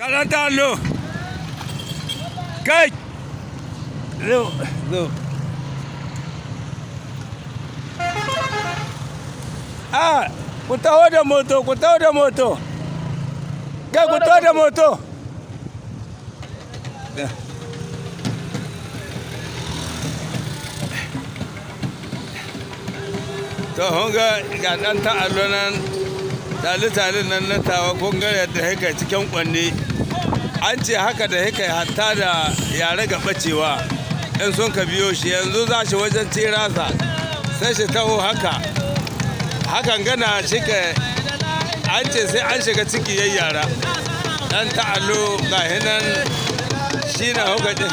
Karanta allo. Kai zo zo. A ku taho da moto, ku taho da moto. Kai, ku taho da moto. To, kun ga ga ɗan ta'allo nan, tali-tali nan na Tawa. Kun ga yadda haka cikin kwanne. An ce haka da haka hatta da yare ga bacewa in sun ka biyo shi. Yanzu za shi wajen tirasa, sai shi taho haka hakan gana shi ka. An ce sai an shiga ciki yayi yara. Dan ta'allo ga hinan shi na hukace.